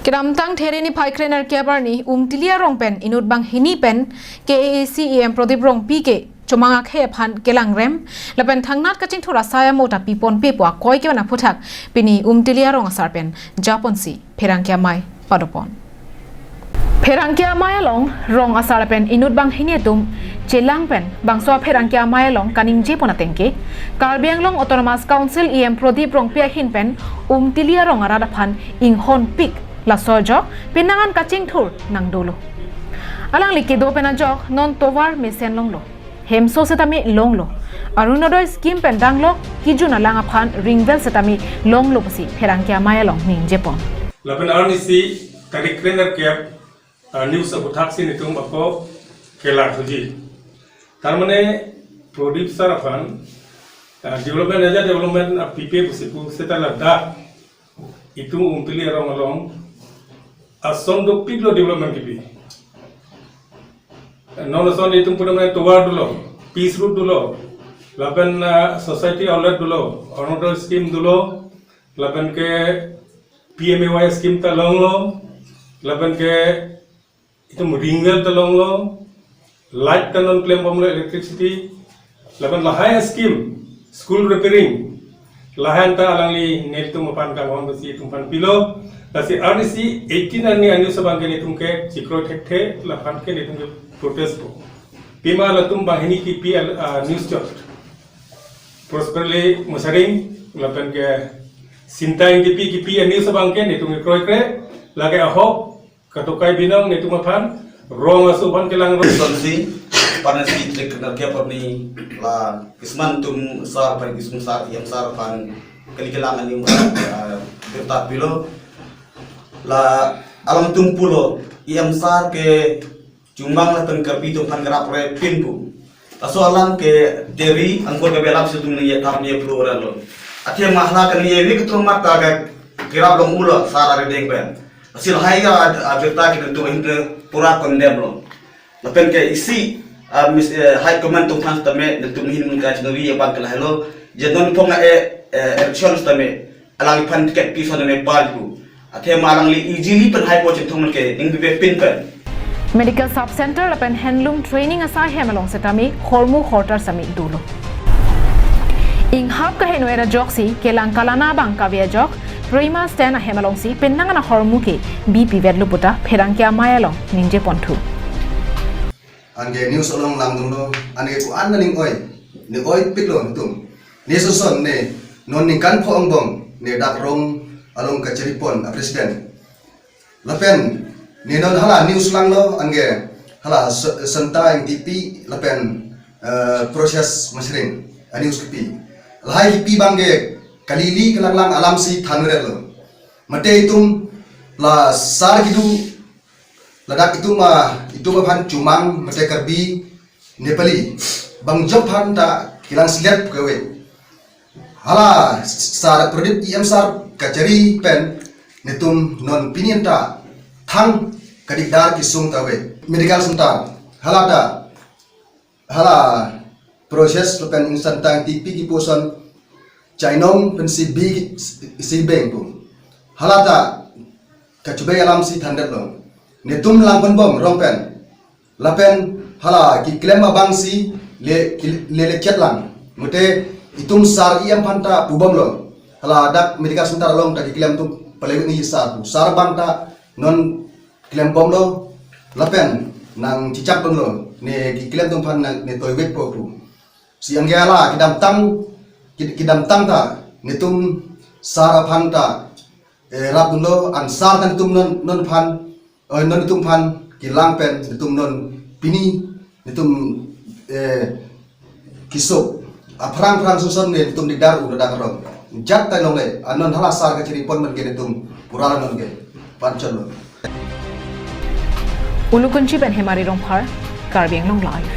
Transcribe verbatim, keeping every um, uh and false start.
Kedamtang There niphai krenerkep arni Umtili arong pen inut banghini pen K A A C E M Prodip Rongpi ke chomang akhei aphan kelangrem lapen thangnat kachingthur asai amo ta piponpe pu akoi kevan aphuthak pini Umtili arong asar pen japonsi pherangke amei padopon. Pherangke amei along rong asar lapen inut banghini atum chelang pen bangso apherangke amei along kaningjepon ateng ke Karbi Anglong Autonomous Council E M Prodip Rongpi ahin pen Umtili arong arat aphan inghonpik laso ajok penang an kachingthur nangdolo. Alangli kedo pen ajok non tovar mesen longlo, hemso setame longlo, Orunodoi scheme pen danglok kejun alang aphan ringvel setame longlo pusi pherangke amei along ningjepon. Lapen arnisi tarik krenerkep, ah, news aphuthak si netum ako kelar thuji. Tarmane Prodip sir aphan, ah, development aja development, ah, pipe pusi pu seta ladak itum Umtili arong along ason dopiklo development kipi. Non ason itum pura mane tovar dolo, pitch road dolo, lapen, ah, society outlet dolo, Orunodoi scheme dolo, lapen ke P M A Y scheme ta longlo, lapen ke itum ringvel ta longlo, light ta non klembomlo, electricity, lapen lahai scheme, school repairing, lahai ta alangli netum aphan kanghon pusi itum aphan pilo. Lasi arnisi eighteen arni a-news abang ke netum ke chikroi thekthe, laphan ke netum ke protest po. Pima latum banghini kipi al-, ah, news chot. Prosperly Mosaring, lapen ke Sinta Ingtipi kipi a-news abang ke netum ke kroikre, lake ahok katokai binong netum aphan, rong aso aphan kelangrem. Sonsi, parnasi trik nerke parni la kisman tum sar pen kisum sar, E M sar aphan kali kelang ani, ah, birta pilo. La alam tum pulo, E M sar ke chomang lapen Karbi atum aphan kerap re pin pu. Laso alam ke There angkor ke belam si tum ni ye thap ni ye plu ora lo. Athe mahla kan ye wik tum mat ta ke kerap long ulo sar arideng pen. Lasi lahai ya abirta ke tum hin pura condemn lo. Lapen ke isi, ah, mis-, eh, high command atum aphan tame netum hin mun ka chinori abang ke lahelo. Je non phong a, eh, eh, election tame alangliphan ticket piso name pal pu. Athe ma alangli easily pen hai po chinthong ke ning bibe pin pen. Medical Sub Center lapen Handloom Training asai hem along setame hormu hortar sami dolo. Inghap kaheno era joksi kelang kalana abang kave ajok Prima Stand ahem alongsi penang an ahormu ke bipi vetlo puta pherangke amei along ningjeponthu. Anke news along langdunlo, anke ko-an na ning-oi, ning-oipiklo netum. Ne soson ne non ningkan pho angbong ne dak rong along kacharipon a-president. Lapen ne non hala news langlo, anke hala se-, Senta Ingtipi lapen, eh, Precious Mosaring a-news kipi. Lahai kipi abang ke kalili kelanglang alam si thanrelo. Mate itum la sar kedo ladak itum, ah, itum aphan chomang mate Karbi Nepali bang job aphan ta kelang silet kave. Hala sar Prodip E M sar kachari pen netum non pini an ta thang kadikdar kesung ta ave. Medical center hala ta hala Precious lapen Senta Ingtipi kipu ason chainong pensi bi si beng pu. Hala ta kachobei alam si thandetlo. Netum langponbom rong pen. Lapen hala keklem abang si le, le, le chet lang. Mate itum sar E M aphan ta pubomlo. Hala dak medical center along ta keklem atum palewini sar pu. Sar abang ta non klembomlo lapen nangchechakdunlo, ne keklem atum aphan nang ne toiwek po pu. Si anke hala kedamtang, ked-, kedamtang ta netum sar aphan ta, eh, rapdunlo, an sar ta netum non, non aphan, eh, non netum aphan kelang pen netum non pini netum, eh, kesung. Aphrang phrang soson ne netum dikdar u ladak arong. Jat ta longle, anon hala sar kacharipon man ke netum pura non ke panchon lo. Ulukunchi pen Hemari Rongphar, Karbi Anglong Live.